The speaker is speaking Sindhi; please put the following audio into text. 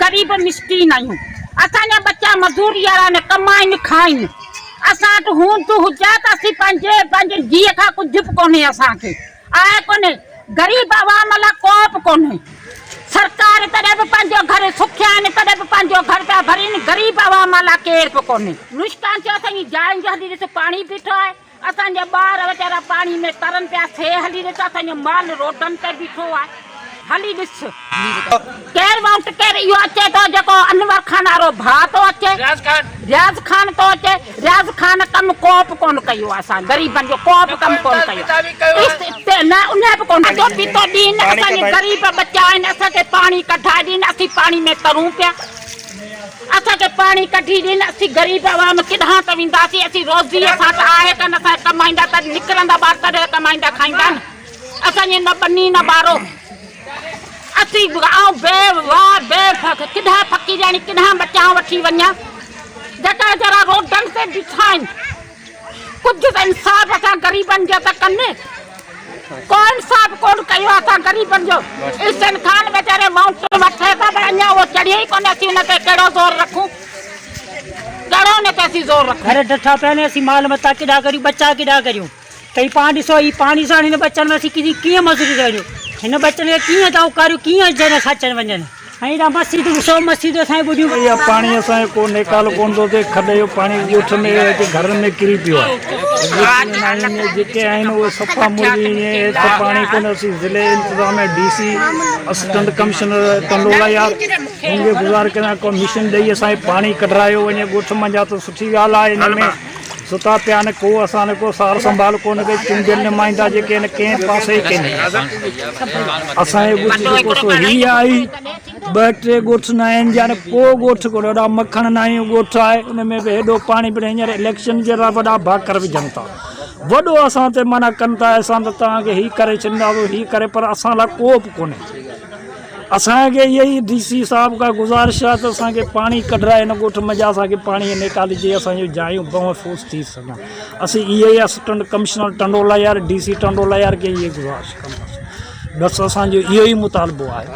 غريب مسڪين آهيون. اسان جا ٻچا مزوري وارا آهن، ڪمائين کائين. اسان وٽ هوند هجي ته اسين پنهنجي پنهنجي جيء کان ڪجهه به ڪونهي اسان کي آهي ڪونهي. غريب عوام لاء ڪو به ڪونهي. سرڪار تڏهن به پنهنجو گهر سکيا آهن تڏهن به پنهنجو گهر پيا ڀرين غريب عوام لاء ڪير به ڪونهي. نشڪان ٿيو اسان جي جاين جو هلي ڏس پاڻي بيٺو آهي. اسان جا ٻار ويچارا پاڻي ۾ ترن پيا سي هلي ڏس اسان جو مال روڊن تي بيٺو آهي هلي ڏس. ڪير وونٽ ڪير اهو اچي ٿو جيڪو انور خان وارو ڀاء ٿو اچي رياض خان ٿو اچي رياض خان ڪم ڪو به ڪونه ڪيو آهي اسان غريبن جو ڪو به ڪم ڪونه ڪيو نه ان به ڪونه کاڌو پيتو ڏين اسان جي غريب ٻچا آهن اسان کي پاڻي ڪڍائي ڏين اسين پاڻي ۾ ترون پيا. اسان کي پاڻي ڪڍي ڏين، اسين غريب عوام ڪيڏانهن ته وينداسين، اسين روزي اسان وٽ آهي ڪانه، اسان جا ڪمائيندا ته نڪرندا ٻار تڏهن ته ڪمائيندا کائيندا نه، اسان جي نه ٻني نه ٻارو، اسين آئون بي واهه بي ڪيڏانهن فقيرياڻي ڪيڏانهن ٻچا وٺي وڃان، جيڪا ويچارا روڊن تي بيٺا آهن. ڪجهه ته انصاف اسان غريبن جو ته ڪن. ڪو انصاف ڪونه ڪيو آهي اسان غريبن جو. احسن خان ويچاري وونٽ وٺي ٿو پر اڃا اهو چڙهيو ئي ڪونه اسين ان تي ڪهڙو زور رکون. ڪهڙو ان تي اسين زور رکون. گهر ڊٺا پيا آهن اسين مال متاع ڪيڏانهن ڪريون ٻچا ڪيڏانهن ڪريون ته هي پاڻ ڏسو هي پاڻي ساڻ هن ٻچن ۾ اسين ڪيئن مزوري تي وڃون هن ٻچن کي ڪيئن دائون ڪاريون ڪيئن اچن ساچن وڃن. ۽ هيڏانهن مسجد ڏسو مسجد اسان جي ٻڏيون پيون. اها پاڻي اسان جو ڪو نيڪال ڪونه ٿو ٿئي کڏ جو پاڻي ڳوٺ ۾ اچي گهرن ۾ ڪري پيو آهي ڳوٺ ۾ ناهي ۾ جيڪي آهن اهي صفا مري وڃي هيٺ ته پاڻي ڪونه اسين ضلعي انتظاميه D C assistant commissioner Tando Allahyar هن کي گذارش ڪندا ڪو مشن ڏئي اسان کي پاڻي ڪڍرايو وڃي ڳوٺ منجهان ته سٺي ڳالهه آهي ان ۾ ستا پيا آهن ڪو اسان ڪو سار سنڀال ڪونه ڪئي چونڊيل نمائندا جيڪي آهن ڪنهن پاسي ئي ڪينهي اسان جو ڳوٺ جيڪو سو هي آهي ٻه ٽي ڳوٺ نه آهن يعني ڪو ڳوٺ ڪونه وڏا مکڻ ناهيون ڳوٺ آهي ان ۾ به هيڏو پاڻي پڻ هينئر اليڪشن جي لاء وڏا ڀاڪر وجهن ٿا وڏو اسان تي معنيٰ ڪن ٿا اسان ته توهان کي هي ڪري ڇڏينداسون هي ڪري پر اسان لاء ڪو به ڪونهي اسان کي اها ئي ڊي سي صاحب کان گذارش آهي ته اسان کي پاڻي ڪڍرائي هن ڳوٺ منجهان اسان کي پاڻي نيڪالي جي اسان جون جايون محفوظ ٿي سگهن اسين اها ئي assistant commissioner Tando Allahyar D C Tando Allahyar کي اها ئي گذارش ڪنداسون بس اسان جو اهو ئي مطالبو آهي.